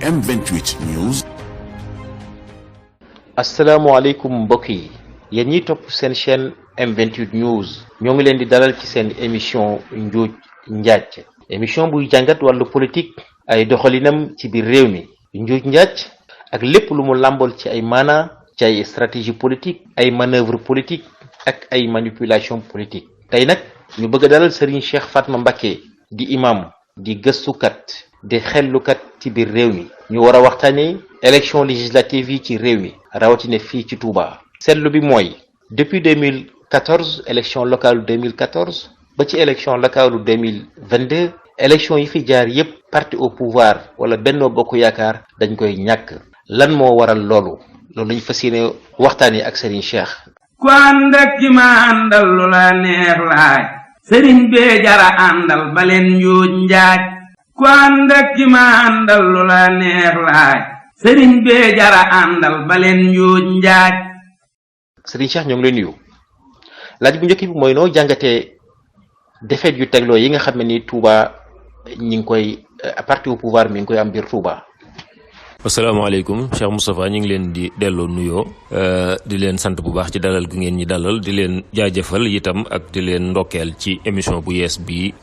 M28 News. asalaamaaleykum mbokk yi yéen ñi topp seen chaîne M28 News ñoo ngi leen di dalal ci seen émission Njuuj Njaaj émission buy jàngat wàllu politique ay doxalinam ci biir réew mi Njuuj Njaaj ak lépp lu mu làmbool ci ay maana ci ay stratégie politique ay manœuvre politique ak ay manipulation politique. tey nag ñu bëgg a dalal Serigne Cheikh Fatma Mbacké di imam di gëstukat di xellukat ci biir réew mi ñu war a waxtaanee élection législative yi ci réew mi rawatina fii ci Touba. seetlu bi mooy depuis 2014 élection locale 2014 ba ci élection locale 2022 élection yi fi jaar yépp parti au pouvoir wala Benno Bokk Yaakaar dañ koy ñàkk. lan moo waral loolu lañu fas yéene waxtaanee ak Serigne Cheikh. ku ànd ak ki ma àndal lu la neex laaj sëriñ bee jara àndal baleen njuuj njaaj ku ànd ak ki ma àndal lu la neex laaj sëriñ bee jara àndal baleen njuuj njaaj. Serigne Cheikh ñoo ngi lay nuyu laaj bu njëkk bi mooy noo jàngatee défaite yu tegloo yi nga xam ne ni Touba ñi ngi koy parti au pouvoir mi ngi koy am biir Touba. asalaamaaleykum Cheikh Moustapha ñu ngi leen di delloo nuyoo di leen sant bu baax ci dalal gi ngeen ñi dalal di leen jaajëfal itam ak di leen ndokkeel ci émission bu yees bi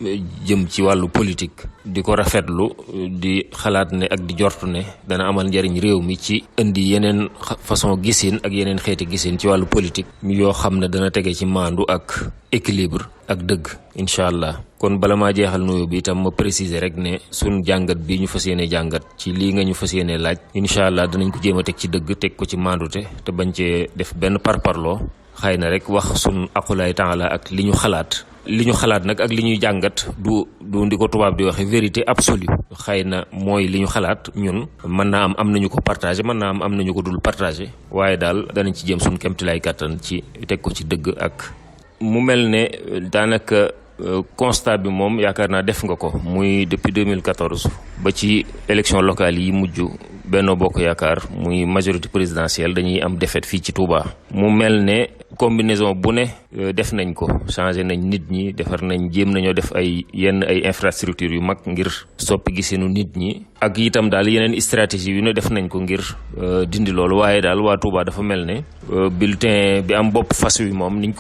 jëm ci wàllu politique di ko rafetlu di xalaat ne ak di jortu ne dana amal njariñ réew mi ci indi yeneen façon gisin ak yeneen xeeti gisin ci wàllu politique yoo xam ne dana tege ci maandu ak équilibre ak dëgg incha allah. kon bala maa jeexal nuyoo bi itam ma préciser rek ne suñ jàngat bi ñu fas yéene jàngat ci lii nga ñu fas yéene laaj incha allah danañ ko jéem a teg ci dëgg teg ko ci maandute te bañ cee def benn parparloo xëy na rek wax suñ aqulaay taala ak li ñu xalaat nag ak li ñuy jàngat du ndi ko tubaab di waxe vérité absolue xëy na mooy li ñu xalaat ñun mën naa am nañu ko partagé mën naa am nañu ko dul partagé waaye daal danañ ci jéem suñ kemtilaay kàttan ci teg ko ci dëgg ak mu mel ne daanaka constat bi moom yaakaar naa def nga ko muy depuis 2014 ba ci élection locale yi mujj Benno Bokk Yaakaar muy majorité présidentielle dañuy am défaite fii ci Touba. mu mel ne combinaison bu ne def nañ ko changé nañ nit ñi defar nañ jéem nañoo def ay infrastructure yu mag ngir soppi gisinu nit ñi ak itam daal yeneen stratégie yu ne def nañ ko ngir dindi loolu waaye daal waa Touba dafa mel ne bulletin bi am bopp fas wi moom niñ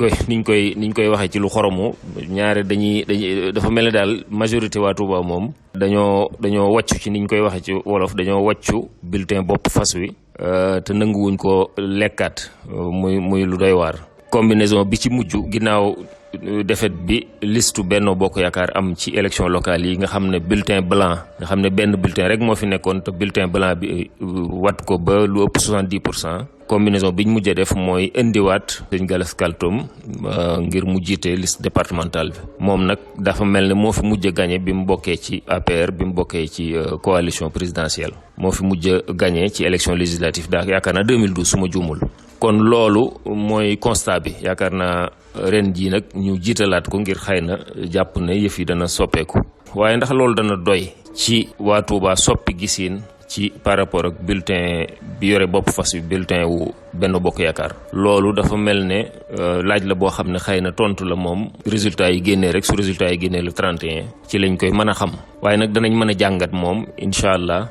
koy waxee ci lu xoromu ñaare dañuy dafa mel ne daal majorité waa Touba moom dañoo wàccu ci niñ koy waxee ci wolof dañoo wàccu bulletin bopp fas wi te nanguwuñ ko lekkaat muy lu doy waar. combinaison bi ci mujj ginnaaw défaite bi listu Benno Bokk Yaakaar am ci élection locale yi nga xam ne bulletin blanc nga xam ne benn bulletin rek moo fi nekkoon te bulletin blanc bi wat ko ba lu ëpp 70%. combinaison biñ mujjee def mooy indiwaat Sëñ Gallas Kaltoum ngir mu jiite liste départementale bi moom nag dafa mel ne moo fi mujj a gagné bi mu bokkee ci APR bi mu bokkee ci coalition présidentielle moo fi mujj a gagné ci élection législative daa yaakaar naa 2012 su ma juumul. kon loolu mooy constat bi yaakaar naa ren jii nag ñu jiitalaat ko ngir xëy na jàpp ne yëf yi dana soppeeku waaye ndax loolu dana doy ci waa Touba soppi gisiin ci par rapport ak bulletin bi yore bopp fas wi bulletin wu Benno Bokk Yaakaar loolu dafa mel ne laaj la boo xam ne xëy na tontu la moom résultat yi génnee rek su résultat yi génnee le 31 ci lañ koy mën a xam waaye nag danañ mën a jàngat moom incha allah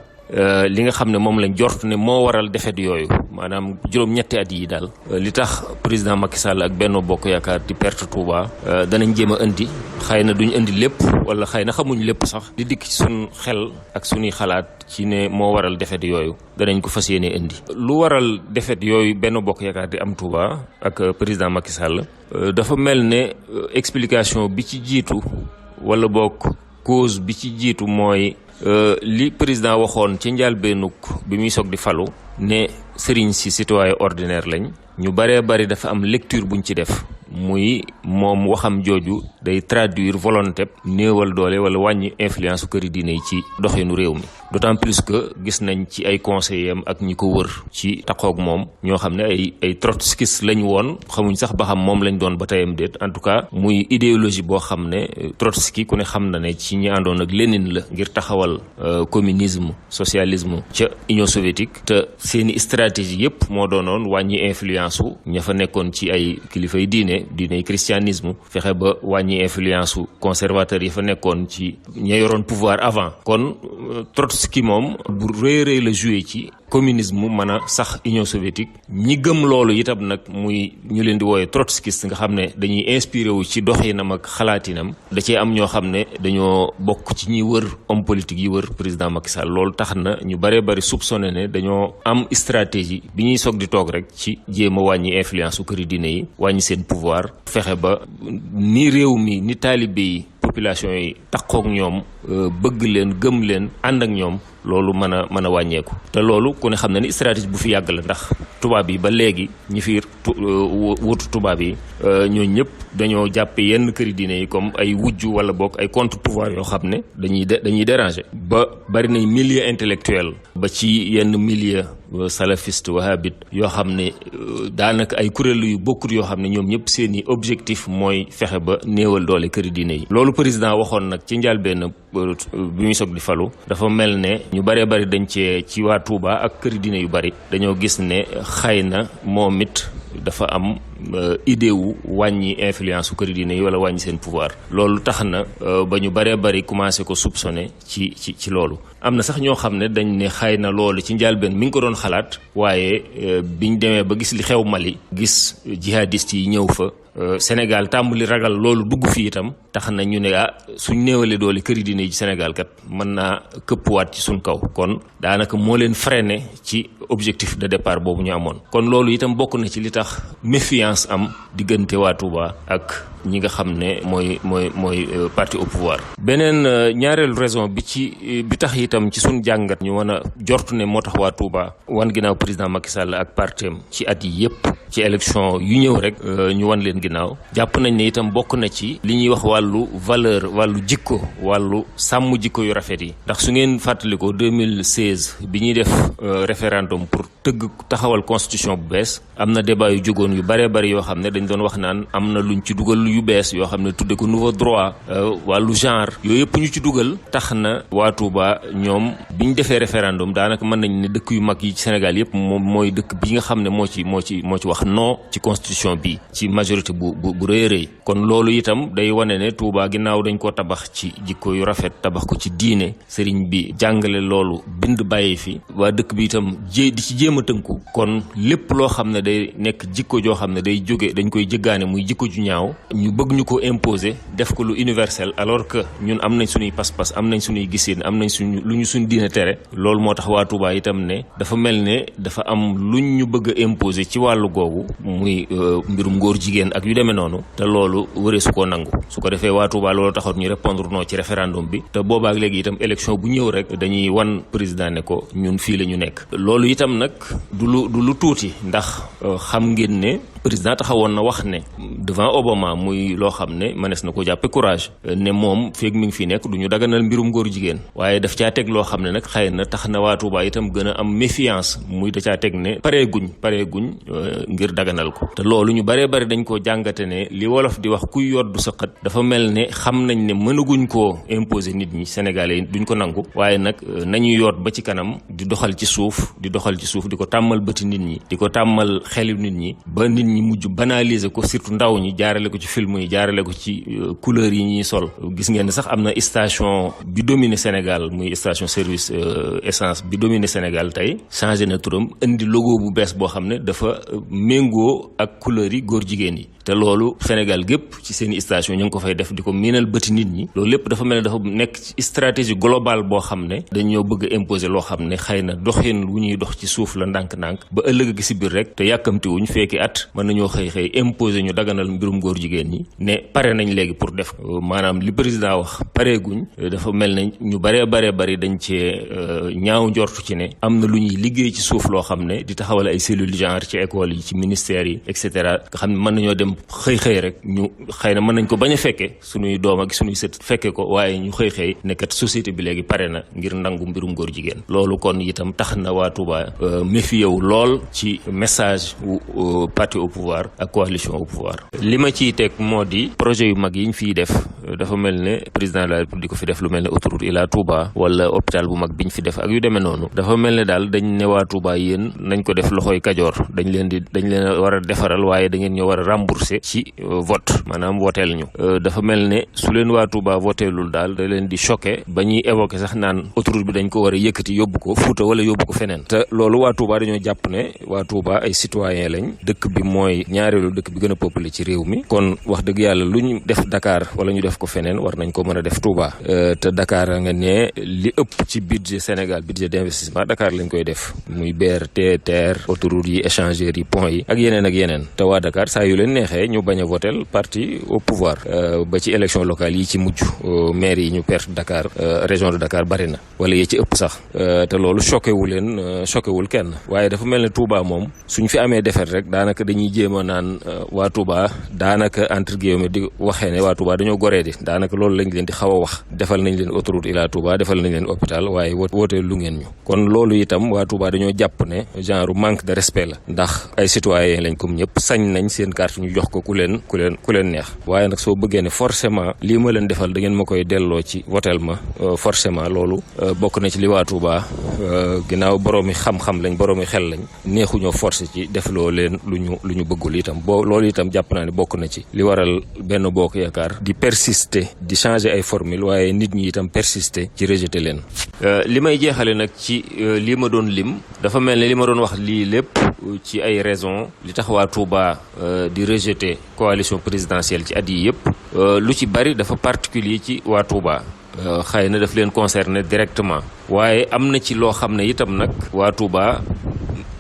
li nga xam ne moom lañ jort ne moo waral défaite yooyu maanaam juróom-ñetti at yi daal li tax président Macky Sall ak Benno Bokk Yaakaar di perte Touba danañ jéem a indi xëy na duñ indi lépp wala xëy na xamuñ lépp sax di dikk ci suñ xel ak suñuy xalaat ci ne moo waral défaite yooyu danañ ko fas yéene indi. lu waral défaite yooyu Benno Bokk Yaakaar di am Touba ak président Macky Sall dafa mel ne explication bi ci jiitu wala bokk cause bi ci jiitu mooy li président waxoon ci njëlbéenug bi muy soog di falu ne sëriñ si citoyen ordinaire lañ ñu baree bari dafa am lecture buñ ci def muy moom waxam jooju day traduire volonté néewal doole wala wàññi influence su këri diine yi ci doxinu réew mi d'autant plus que gis nañ ci ay conseillers am ak ñi ko wër ci taxoog moom ñoo xam ne ay trotskistes lañ woon xamuñ sax ba xam moom lañ doon ba tayam déet en tout cas muy idéologie boo xam ne Trotsky ku ne xam na ne ci ñi àndoon ak Lénine la ngir taxawal communisme socialisme ca Union soviétique te seeni stratégie yépp moo doonoon wàññi influence su ña fa nekkoon ci ay kilifay diiney christianisme fexe ba wàññi influence su conservateurs yi fa nekkoon ci ña yoroon pouvoir avant kon Trotsky moom bu rëy la joué ci communisme mën a sax Union soviétique ñi gëm loolu itam nag muy ñu leen di wooye trotskiste nga xam ne dañuy inspiré wu ci doxinam ak xalaatinam da cee am ñoo xam ne dañoo bokk ci ñi wër homme politique yi wër président Macky Sall loolu tax na ñu bëree bëri soupçonné ne dañoo am stratégie bi ñuy soog di toog rek ci jéem a wàññi influence su këri diine yi wàññi seen pouvoir fexe ba ni réew mi ni taalibe yi population yi takkook ñoom bëgg leen gëm leen ànd ak ñoom loolu mën a wàññeeku te loolu ku ne xam na ni stratégie bu fi yàgg la ndax tubaab yi ba léegi ñi fi wutu tubaab yi ñooñu ñëpp dañoo jàppe yenn këri diine yi comme ay wujju wala bokk ay contre pouvoir yoo xam ne dañuy déranger ba bari nañ milieu intellectuel ba ci yenn milieu salafiste wahhabite yoo xam ne daanaka ay kuréel yu bokkut yoo xam ne ñoom ñëpp seeni objectif mooy fexe ba néewal doole këri diine yi loolu président waxoon nag ci njëlbéen bi muy soog di falu dafa mel ne ñu bëree bëri dañ cee ci waa Touba ak këri diine yu bëri dañoo gis ne xëy na moom it dafa am idée wu wàññi influence su këri diine yi wala wàññi seen pouvoir loolu tax na ba ñu bëree bëri commencé ko soupçonné ci loolu am na sax ñoo xam ne dañ ne xëy na loolu ci njëlbéen mi ngi ko doon xalaat waaye biñ demee ba gis li xew Mali gis jihadiste yi ñëw fa Sénégal tàmbali ragal loolu dugg fi itam tax na ñu ne suñ néewalee doole këri diine yi ci Sénégal kat mën naa këppwaat ci suñ kaw kon daanaka moo leen freiné ci objectif de départ boobu ñu amoon kon loolu itam bokk na ci li tax méfiance am diggante waa Touba ak ñi nga xam ne mooy parti au pouvoir. beneen ñaareelu raison bi tax itam ci suñ jàngat ñu mën a jortu ne moo tax waa Touba wan ginnaaw président Macky Sall ak partem ci at yi yëpp ci élection yu ñëw rek ñu wan leen ginnaaw jàpp nañ ne itam bokk na ci li ñuy wax wàllu valeur wàllu jikko wàllu sàmm jikko yu rafet yi ndax su ngeen fàttalikoo 2016 bi ñuy def référendum pour taxawal constitution bu bees am na débat yu jógoon yu bëree bëri yoo xam ne dañ doon wax naan am na luñ ci dugal yu bees yoo xam ne tudde ko nouveau droit wàllu genre yooyu yëpp ñu ci dugal tax na waa Touba ñoom biñ defee référendum daanaka mën nañ ne dëkk yu mag yi ci Sénégal yëpp moom mooy dëkk bi nga xam ne moo ci wax non ci constitution bi ci majorité bu rëy rëy kon loolu itam day wane ne Touba ginnaaw dañ koo tabax ci jikko yu rafet tabax ko ci diine sëriñ bi jàngale loolu bind bàyyi fi waa dëkk bi itam di ci jéem a tënku kon lépp loo xam ne day nekk jikko joo xam ne dañ koy jëggaane muy jikko ju ñaaw ñu bëgg ñu ko imposer def ko lu universel alors que ñun am nañ suñuy pas-pas am nañ suñuy giseen am nañ lu ñu suñ diine tere loolu moo tax waa Touba itam ne dafa mel ne dafa am luñ ñu bëgg a imposer ci wàllu googu muy mbirum ngóor jigéen ak yu demee noonu te loolu wëree su ko nangu su ko defee waa Touba loolu taxoon ñu répondre non ci référendum bi te boobaak léegi itam élection bu ñëw rek dañuy wan président ne ko ñun fii la ñu nekk loolu itam nag du lu tuuti ndax xam ngeen ne président taxawoon na wax ne devant Obama muy loo xam ne mënees na ko jàppe courage ne moom feeg mi ngi fi nekk du ñu daganal mbirum góor jigéen waaye daf caa teg loo xam ne nag xëy na tax na waa Touba itam gën a am méfiance muy da caa teg ne pareeguñ ngir daganal ko te loolu ñu bëree bëri dañ koo jàngate ne li wolof di wax kuy yoddu sa xët dafa mel ne xam nañ ne mënaguñ koo imposer nit ñi Sénégalais yi duñ ko nangu waaye nag nañu yoot ba ci kanam di doxal ci suuf di ko tàmmal bëti nit ñi di ko tàmmal xelu nit ñi ba nit ñi mujj banaliser ko surtout ndaw ñi jaarale ko ci film yi jaarale ko ci couleur yi ñuy sol gis ngeen ne sax am na station bi dominé Sénégal muy station service essence bi dominé Sénégal tey changé na turam indi logo bu bees boo xam ne dafa méngoo ak couleur yi góor jigéen yi te loolu Sénégal gépp ci seen station ñu ngi ko fay def di ko miinal bëti nit ñi loolu lépp dafa mel ne dafa nekk ci stratégie globale boo xam ne dañoo bëgg a imposer loo xam ne xëy na doxin wu ñuy dox ci suuf la ndànk-ndànk ba ëllëg gi si biir rek te yàkkamti wuñ fekki at mën nañoo xëy imposer ñu daganal mbirum góor jigéen ñi ne pare nañ léegi pour def maanaam li président wax pareeguñ dafa mel ne ñu bari dañ cee ñaaw njortu ci ne am na lu ñuy liggéey ci suuf loo xam ne di taxawal ay cellules genre ci école yi ci ministères yi et cetera nga xam ne mën nañoo dem xëy rek ñu xëy na mën nañ ko bañ a fekke suñuy doom ak suñuy sët fekke ko waaye ñu xëy nekkat société bi léegi pare na ngir nangu mbirum góor jigéen loolu kon itam tax na waa Touba méfié wu lool ci message wu parti au pouvoir ak coalition au pouvoir. li ma ciy teg moo di projet yu mag yi ñu fiy def dafa mel ne président de la république ko fi def lu mel ne autoroute Ila Touba wala hôpital bu mag bi ñu fi def ak yu demee noonu dafa mel ne daal dañ ne waa Touba yéen nañ ko def loxoy Kajoor dañ leen war a defaral waaye da ngeen ñoo war a rembourser ci vote maanaam woteel ñu dafa mel ne su leen waa Touba voteelul daal da leen di choqué ba ñuy évoqué sax naan autoroute bi dañ ko war a yëkkati yóbbu ko Fuuta wala yóbbu ko feneen te loolu waa Touba dañoo jàpp ne waa Touba ay citoyen lañ dëkk bi mooy ñaareelu dëkk bi gën a peuplé ci réew mi kon wax dëgg yàlla lu ñu def Dakar wala ñu def ko feneen war nañ ko mën a def Touba te Dakar nga ne li ëpp ci budget Sénégal budget d'investissement Dakar lañ koy def muy BRT TER autoroute yi échangeurs yi pont yi ak yeneen te waa Dakar saa yu leen neexee ñu bañ a votel parti au pouvoir ba ci élection locale yi ci mujj maire yi ñu perte Dakar région de Dakar bari na wala yi ci ëpp sax te loolu choqué wul kenn waaye dafa mel ne Touba moom suñ fi amee defet rek daanaka dañuy jéem a naan waa Touba daanaka entre guillemets di waxee ne waa Touba dañoo goree di daanaka loolu lañ leen di xaw a wax defal nañ leen autoroute Ila Touba defal nañ leen hôpital waaye wootee lu ngeen ñu kon loolu itam waa Touba dañoo jàpp ne genre manque de respect la ndax ay citoyen lañ comme ñëpp sañ nañ seen carte ñu jox ko ku leen neex waaye nag soo bëggee ne forcément lii ma leen defal da ngeen ma koy delloo ci votel ma forcément loolu bokk na ci li waa Touba ginnaaw boroomi xam-xam lañ boroomi xel lañ neexuñoo forcé ci defloo leen lu ñu bëggul itam loolu itam jàpp naa ne bokk na ci li waral Benno Bokk Yaakaar di persister di changer ay formule waaye nit ñi itam persister ci rejeter leen. li may jeexale nag ci li ma doon lim dafa mel ne li ma doon wax lii lépp ci ay raisons li tax waa Touba di rejeter coalition présidentielle ci at yi yëpp lu ci bari dafa particulier ci waa Touba. xëy na daf leen concerner directement waaye am na ci loo xam ne itam nag waa Touba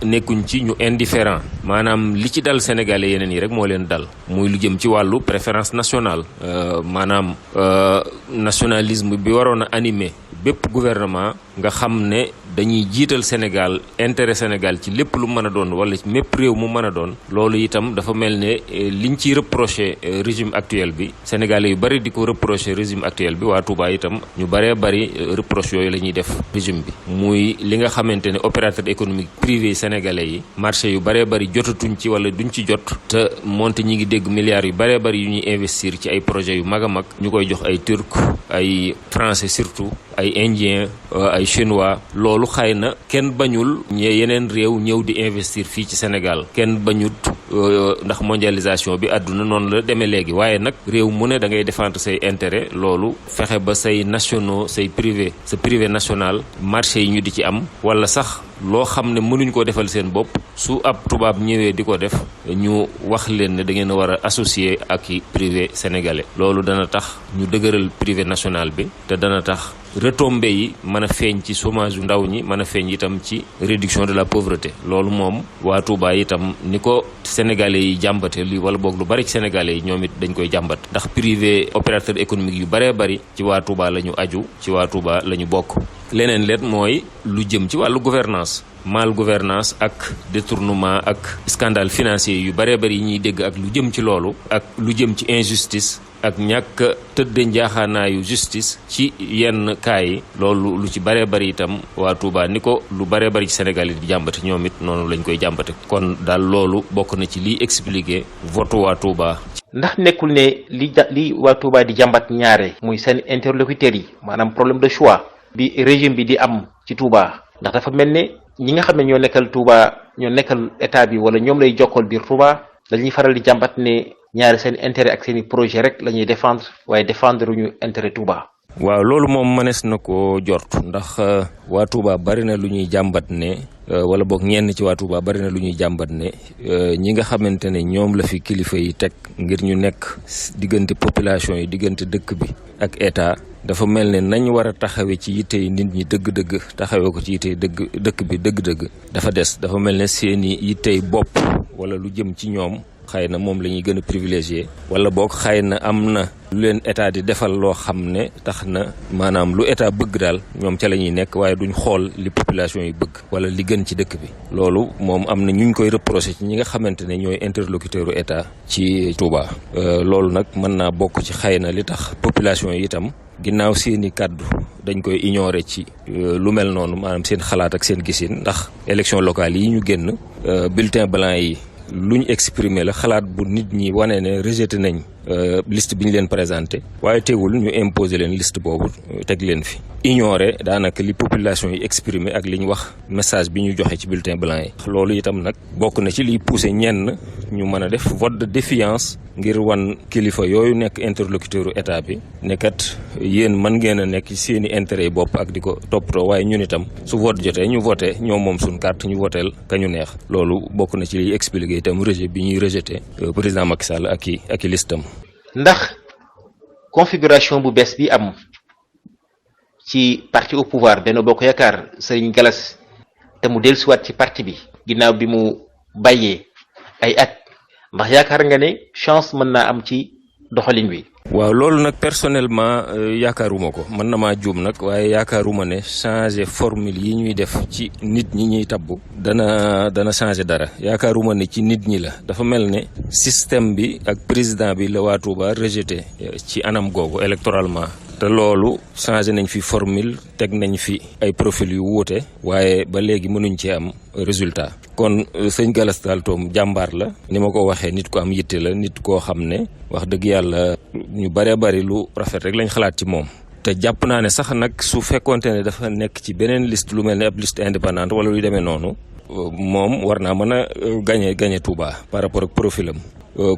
nekkuñ ci ñu indifférent maanaam li ci dal sénégalais yeneen yi rek moo leen dal muy lu jëm ci wàllu préférence nationale maanaam nationalisme bi waroon a animer bépp gouvernement nga xam ne dañuy jiital Sénégal intérêt Sénégal ci lépp lu mën a doon wala ci mépp réew mu mën a doon loolu itam dafa mel ne liñ ciy reproché régime actuel bi sénégalais yu bari di ko reproché régime actuel bi waa Touba itam ñu bëree bari reproche yooyu la ñuy def régime bi muy li nga xamante ne opérateur économique privé sénégalais yi marché yu bëree bari jotatuñ ci wala duñ ci jot te moonte ñi ngi dégg milliards yu bëree bari yu ñuy investir ci ay projets yu mag a mag ñu koy jox ay turc ay français surtout ay indien ay chinois loolu xëy na kenn bañul yeneen réew ñëw di investir fii ci Sénégal kenn bañut ndax mondialisation bi àdduna noonu la demee léegi waaye nag réew mu ne da ngay défendre say intérêt loolu fexe ba say nationaux say privé sa privé national marché yi ñu di ci am wala sax loo xam ne mënuñ ko defal seen bopp su ab tubaab ñëwee di ko def ñu wax leen ne da ngeen a war a associé ak i privé sénégalais loolu dana tax ñu dëgëral privé national bi te dana tax retombées yi mën a feeñ ci chômage yu ndaw ñi mën a feeñ itam ci réduction de la pauvreté loolu moom waa Touba itam ni ko sénégalais yi jàmbate li wala boog lu bari ci sénégalais yi ñoom it dañ koy jàmbat ndax privé opérateur économique yu baree bari ci waa Touba la ñu aju ci waa Touba la ñu bokk leneen leen mooy lu jëm ci wàllu gouvernance mal gouvernance ak détournement ak scandale financier yu baree bari yi ñuy dégg ak lu jëm ci loolu ak lu jëm ci injustice ak ñàkk tëdde njaaxaanaayu justice ci yenn cas yi loolu lu ci baree bari itam waa Touba ni ko lu baree bari ci Sénégal yi di jàmbate ñoom it noonu lañ koy jàmbate kon daal loolu bokk na ci liy expliquer vote waa Touba. ndax nekkul ne li waa Touba di jàmbat ñaare muy seen interlocuteurs yi maanaam problème de choix bi régime bi di am ci Touba ndax dafa mel ne ñi nga xam ne ñoo nekkal Touba ñoo nekkal état bi wala ñoom lay jokkool biir Touba dañuy faral di jàmbat ne ñaari seen intérêt ak seen i projet rek la ñuy défendre waaye défendre ñu intérêt Touba. waaw loolu moom mënees na ko jort ndax waa Touba bari na lu ñuy jàmbat ne wala boog ñenn ci waa Touba bari na lu ñuy jàmbat ne ñi nga xamante ne ñoom la fi kilifa yi teg ngir ñu nekk diggante population yi diggante dëkk bi ak état dafa mel ne nañ war a taxawee ci yittey nit ñi dëgg-dëgg taxawee ko ci yittey dëkk bi dëgg-dëgg dafa des dafa mel ne seeni yittey bopp wala lu jëm ci ñoom xëy na moom la ñuy gën a privilégié wala boog xëy na am na lu leen état di defal loo xam ne tax na maanaam lu état bëgg daal ñoom ca la ñuy nekk waaye duñ xool li population yi bëgg wala li gën ci dëkk bi loolu moom am na ñu koy reproché ci ñi nga xamante ne ñooy interlocuteur u état ci Touba loolu nag mën naa bokk ci xëy na li tax population yi itam ginnaaw seeni kàddu dañ koy ignorer ci lu mel noonu maanaam seen xalaat ak seen gisin ndax élection locale yi ñu génn bulletin blanc yi luñ exprimer la xalaat bu nit ñi wane ne rejeté nañ liste bi ñu leen présenté waaye teewul ñu imposer leen liste boobu teg leen fi ignorer daanaka li population yi exprimer ak li ñu wax message bi ñu joxe ci bulletin blanc yi. loolu itam nag bokk na ci liy pousser ñenn ñu mën a def vote de défiance ngir wan kilifa yooyu nekk interlocuteur état bi ne kat yéen mën ngeen a nekk ci seen i intérêt yi bopp ak di ko toppatoo waaye ñun itam su vote jotee ñu voté ñoo moom suñ carte ñu voteel ka ñu neex. loolu bokk na ci liy expliquer itam rejet bi ñuy rejeté président Macky Sall ak i listam. ndax configuration bu bees bi am ci parti au pouvoir Benno Bokk Yaakaar Serigne Gallas te mu dellusiwaat ci parti bi ginnaaw bi mu bàyyee ay at ndax yaakaar nga ne chance mën naa am ci doxalin wi. waaw loolu nag personnellement yaakaaruma ko mën na maa juum nag waaye yaakaaruma ne changer formule yi ñuy def ci nit ñi ñuy tabbu dana changer dara. yaakaaruma ne ci nit ñi la dafa mel ne système bi ak président bi la waa Touba rejeté ci anam googu électoralement. te loolu changé nañ fi formule teg nañ fi ay profil yu wuute waaye ba léegi mënuñ ci am résultat. kon sëñ Gallas Tall Tom jàmbaar la ni ma ko waxee nit ko am yitte la nit koo xam ne wax dëgg yàlla ñu bëree bëri lu rafet rek lañ xalaat ci moom. te jàpp naa ne sax nag su fekkonte ne dafa nekk ci beneen liste lu mel ne ab liste indépendante wala luy demee noonu moom war naa mën a gagné Touba par rapport ak profilam.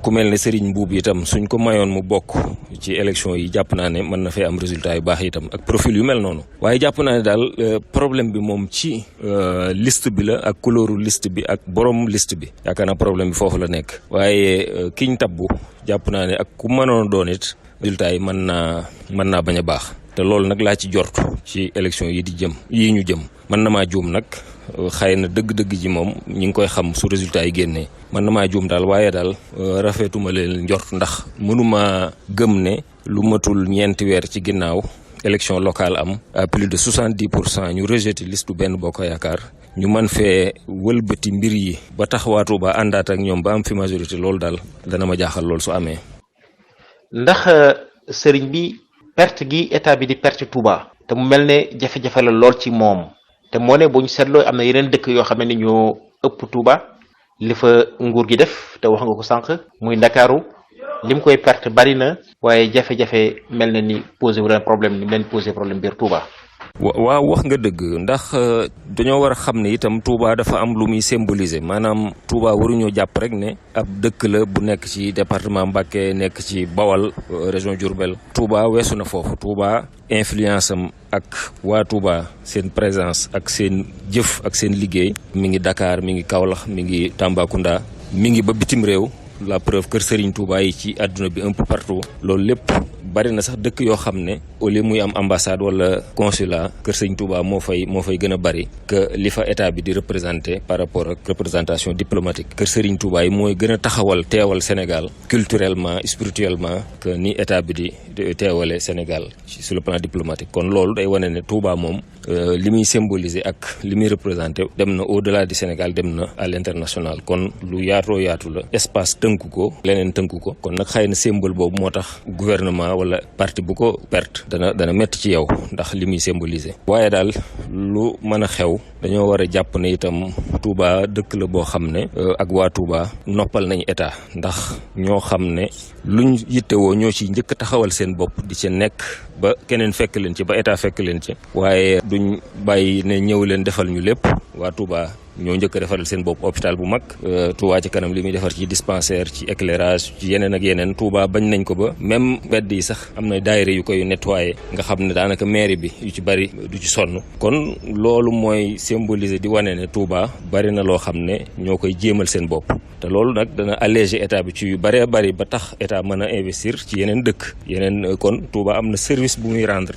ku mel ne Serigne Mbuub itam suñ ko mayoon mu bokk ci élection yi jàpp naa ne mën na fee am résultat yu baax itam ak profil yu mel noonu. waaye jàpp naa ne daal problème bi moom ci liste bi la ak couleuru liste bi ak borom liste bi yaakaar naa problème bi foofu la nekk. waaye kiñ tabbu jàpp naa ne ak ku mënoon doon it résultat yi mën naa bañ a baax. te loolu nag laa ci jort ci élection yi ñu jëm mën na maa juum nag. xëy na dëgg-dëgg ji moom ñi ngi koy xam su résultat yi génnee man na maa juum daal waaye daal rafetuma leen njort ndax mënuma gëm ne lu matul ñeenti weer ci ginnaaw élection locale am à plus de 70% ñu rejeté liste Benno Bokk Yaakaar ñu man fee wëlbati mbir yi ba tax waa Touba àndaat ak ñoom ba am fi majorité loolu daal dana ma jaaxal loolu su amee. ndax sëriñ bi perte gi état bi di perte Touba te mu mel ne jafe-jafe la lool ci moom. te moo ne bu ñu seetloo am na yeneen dëkk yoo xam ne ñoo ëpp Touba li fa nguur gi def te wax nga ko sànq muy Ndakaaru lim koy perte bari na waaye jafe-jafe mel na ni posé wu leen problème ni mu leen posé problème biir Touba. waaw wax nga dëgg ndax dañoo war a xam ne itam Touba dafa am lu muy symboliser maanaam Touba waruñoo jàpp rek ne ab dëkk la bu nekk ci département Mbacké nekk ci Bawal région Diourbel. Touba weesu na foofu Touba influence am ak waa Touba seen présence ak seen jëf ak seen liggéey mi ngi Dakar mi ngi Kaolack mi ngi Tambacounda mi ngi ba bitim réew. la preuve kër Serigne Touba yi ci àdduna bi un peu partout loolu lépp bari na sax dëkk yoo xam ne au lieu muy am ambassade wala consulat kër Serigne Touba moo fay gën a bari que li fa état bi di représenté par rapport ak représentation diplomatique. kër Serigne Touba yi mooy gën a taxawal teewal Sénégal culturellement spirituellement que ni état bi di teewale Sénégal sur le plan diplomatique. kon loolu day wane ne Touba moom li muy symboliser ak li muy représenté dem na au-delà du Sénégal dem na à l'international. kon lu yaatoo yaatu la espace tënku ko leneen tënku ko kon nag xëy na symbole boobu moo tax gouvernement wala parti bu ko perte dana métti ci yow ndax li muy symboliser. waaye daal lu mën a xew dañoo war a jàpp ne itam Touba dëkk la boo xam ne ak waa Touba noppal nañ état ndax ñoo xam ne luñ yittewoo ñoo ci njëkk taxawal seen bopp di ci nekk ba keneen fekk leen ci ba état fekk leen ci waaye duñ bàyyi ne ñëw leen defal ñu lépp waa Touba ñoo njëkk a defaral seen bopp hôpital bu mag Touba ci kanam li muy defar ci dispensaire ci éclairage ci yeneen ak yeneen Touba bañ nañ ko ba même mbedd yi sax am na daayira yu koy nettoyer nga xam ne daanaka mairie bi yu ci bari du ci sonn kon loolu mooy symboliser di wane ne Touba bari na loo xam ne ñoo koy jéemal seen bopp te loolu nag dana alléger état bi ci yu bëree bëri ba tax état mën a investir ci yeneen dëkk yeneen kon Touba am na service bu muy rendre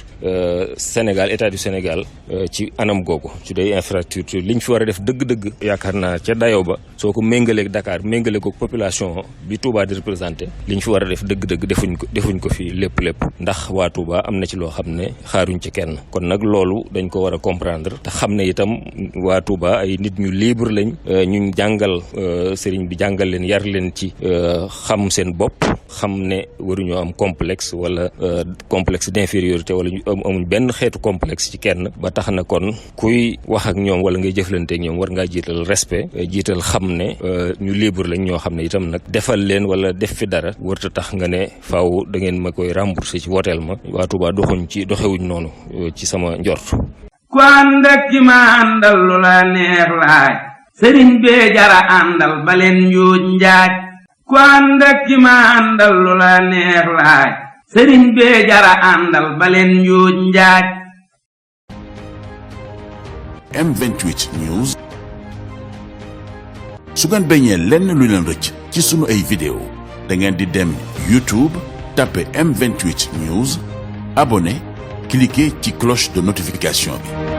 Sénégal état du Sénégal ci anam googu ci day infrastructure liñ fi war a def dëgg-dëgg yaakaar naa ca dayoo ba soo ko méngaleeg Dakar méngale ko population bi Touba di représenté liñ fi war a def dëgg-dëgg defuñ ko fi lépp ndax waa Touba am na ci loo xam ne xaaruñ ci kenn kon nag loolu dañ ko war a comprendre te xam ne itam waa Touba ay nit ñu libre lañ ñu jàngal sëriñ bi jàngal leen yar leen ci xam seen bopp xam ne waruñoo am complexe wala complexe d'infériorité wala ñu amuñ benn xeetu complexe ci kenn ba tax na kon kuy wax ak ñoom wala ngay jëflante ak ñoom war ngaa jiital respect jiital xam ne ñu libre lañ ñoo xam ne itam nag defal leen wala def fi dara warta tax nga ne faaw da ngeen ma koy rembourser ci woteel ma waa Touba doxewuñ noonu ci sama njort. ku ànd ak ki ma àndal lu la neex laaj sëriñ bee jara àndal baleen njuuj njaaj ku ànd ak ki ma àndal lu la neex laaj sëriñ bee jara àndal baleen njuuj njaaj. M28 News. su ngeen bañee lenn lu leen rëcc ci sunu ay vidéo da ngeen di dem YouTube tapé M28 News abonné cliquer ci cloche de notification bi.